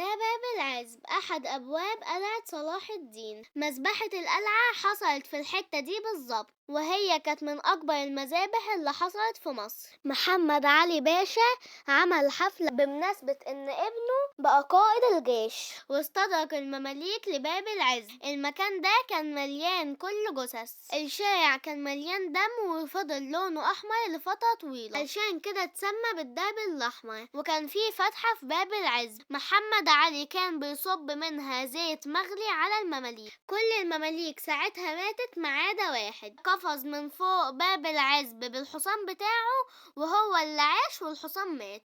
ده باب العزب، أحد أبواب قلعة صلاح الدين. مذبحة القلعة حصلت في الحتة دي بالظبط، وهي كانت من أكبر المذابح اللي حصلت في مصر. محمد علي باشا عمل حفلة بمناسبة إن ابنه بقى قائد الجيش، واستدرك المماليك لباب العزب. المكان ده كان مليان كل جثث، الشارع كان مليان دم وفضل لونه أحمر لفترة طويلة، علشان كده اتسمى بالدرب الأحمر. وكان فيه فتحة في باب العزب، محمد علي كان بيصب منها زيت مغلي على المماليك. كل المماليك ساعتها ماتت ما عدا واحد، قفز من فوق باب العزب بالحصان بتاعه، وهو اللي عاش والحصان مات.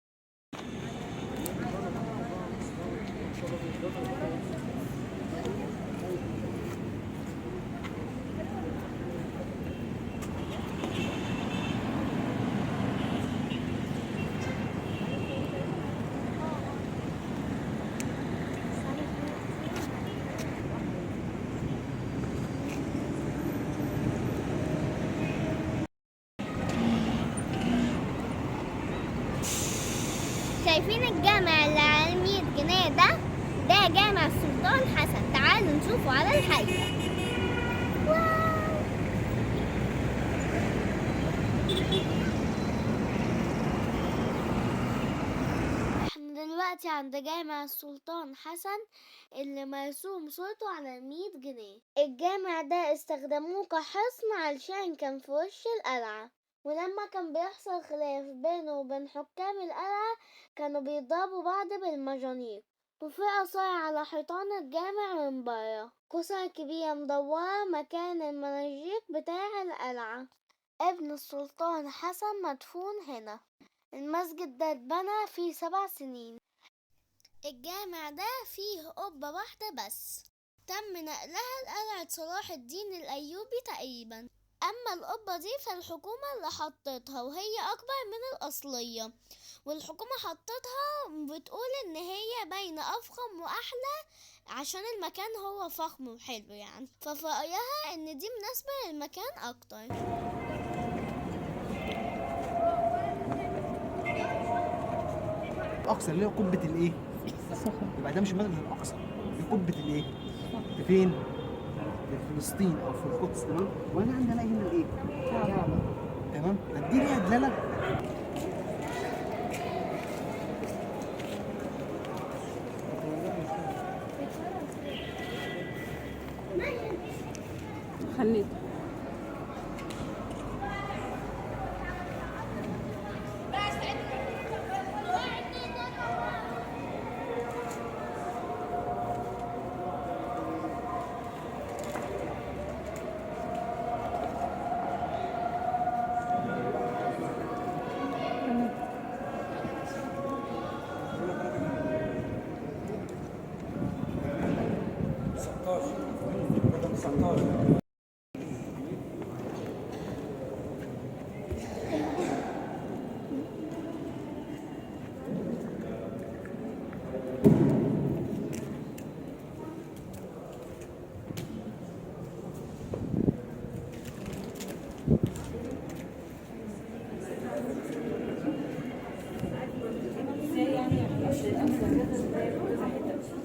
شايفين الجامع اللي على 100 جنيه ده؟ ده جامع السلطان حسن، تعالوا نشوفه على الحقيقة. واو! احنا دلوقتي عند جامع السلطان حسن اللي مرسوم صورته على 100 جنيه. الجامع ده استخدموه كحصن علشان كان في وش القلعة، ولما كان بيحصل خلاف بينه وبين حكام القلعة كانوا بيضربوا بعض بالمجانيق. وفي آثار على حيطان الجامع من برا، كسر كبيرة مدورة مكان المناجيق بتاع القلعة. ابن السلطان حسن مدفون هنا. المسجد ده اتبنى فيه 7 سنين. الجامع ده فيه قبة واحدة بس، تم نقلها لقلعة صلاح الدين الأيوبي تقريبا. أما القبة دي فالحكومة اللي حطتها، وهي أكبر من الأصلية، والحكومة حطتها بتقول إن هي باينة أفخم وأحلى عشان المكان هو فخم وحلو يعني، ففي رأيها إن دي مناسبة للمكان أكتر. الأقصى اللي هو قبة الإيه؟ الصخرة. يبقى ده مش المسجد الأقصى، دي قبة الإيه؟ في فين؟ في فلسطين أو في القدس، تمام؟ وأنا عندي ألاقي هنا الإيه؟ كعبة. تمام؟ طب دي ليها دلالة؟ خليته.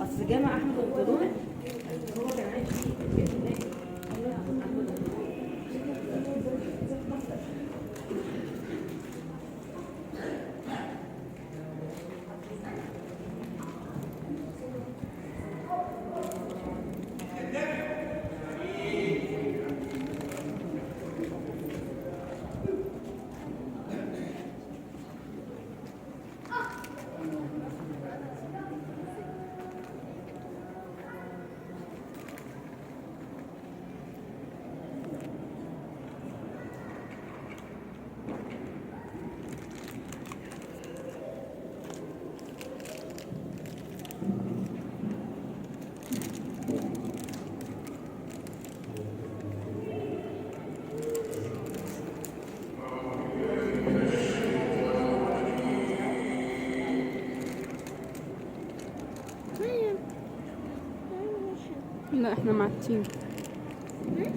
اصل جامع احمد الطلول هو كان عايش فيه. لا احنا مع التيم. ماشي،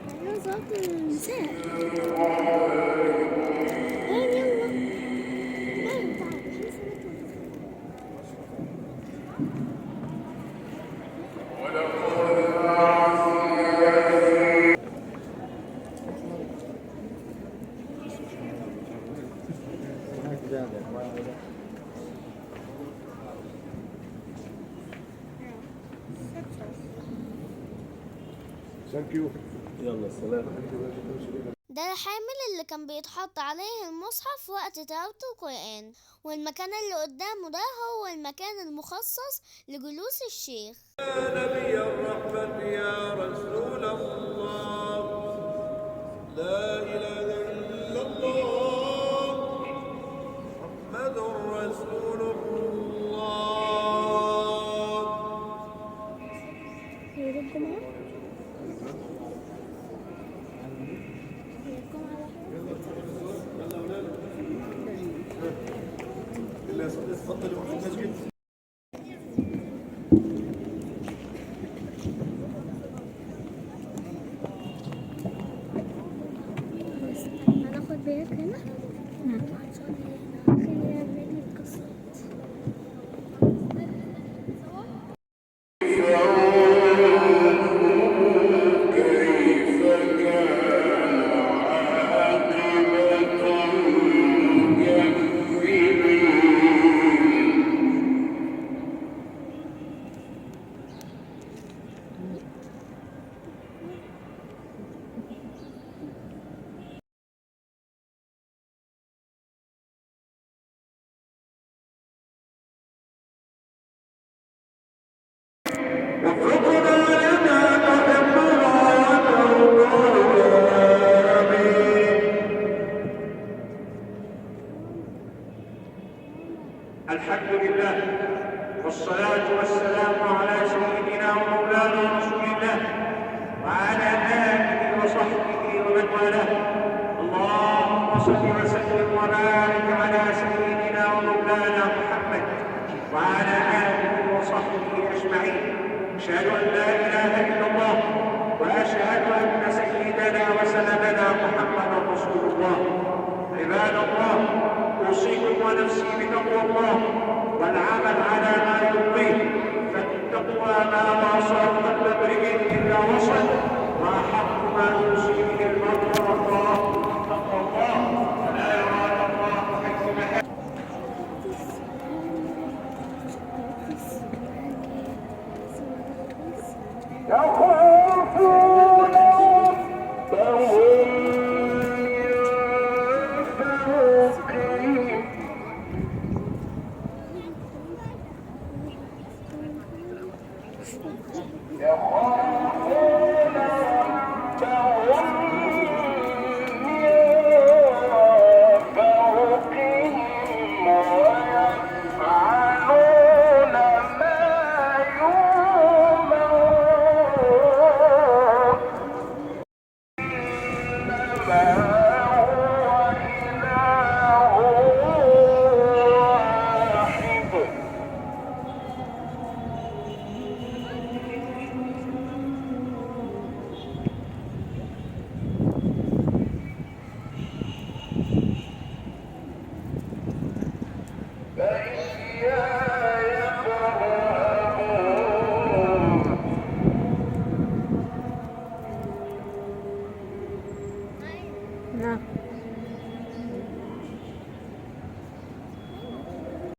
احنا صلاة النساء. يلا. تعالى، عشان صلاة النساء. Thank you. يلا سلام. ده الحامل اللي كان بيتحط عليه المصحف وقت تلاوة القرآن، والمكان اللي قدامه ده هو المكان المخصص لجلوس الشيخ. يا نبي الرحمة يا رسول الله، لا إله إلا الله، محمد رسول الله. اللي اتفضل يروح المسجد. هناخد break هنا عشان خلينا رجلي اتكسرت. كيف كان عاقبة المكذبين؟ وفقنا لما تحبنا وترضانا، آمين. الحمد لله، والصلاة والسلام على سيدنا ومولانا رسول الله وعلى آله وصحبه ومن والاه. اللهم صل وسلم وبارك على سيدنا ومولانا محمد وعلى آله وصحبه أجمعين. أشهد أن لا إله إلا الله، وأشهد أن سيدنا وسندنا محمدا رسول الله. عباد الله، أوصيكم ونفسي بتقوى الله والعمل على ما يرضيه، فالتقوى ما واصل قلب امرئ إلا وصل، وأحق ما يوصي به المرء الله تقوى الله، فلا يراك الله حيث مكان. يخافون ربهم من فوقهم. يخافون ربهم من فوقهم ويفعلون ما يؤمرون. إنما هو إله واحد. فإياي فارهبون. نعم.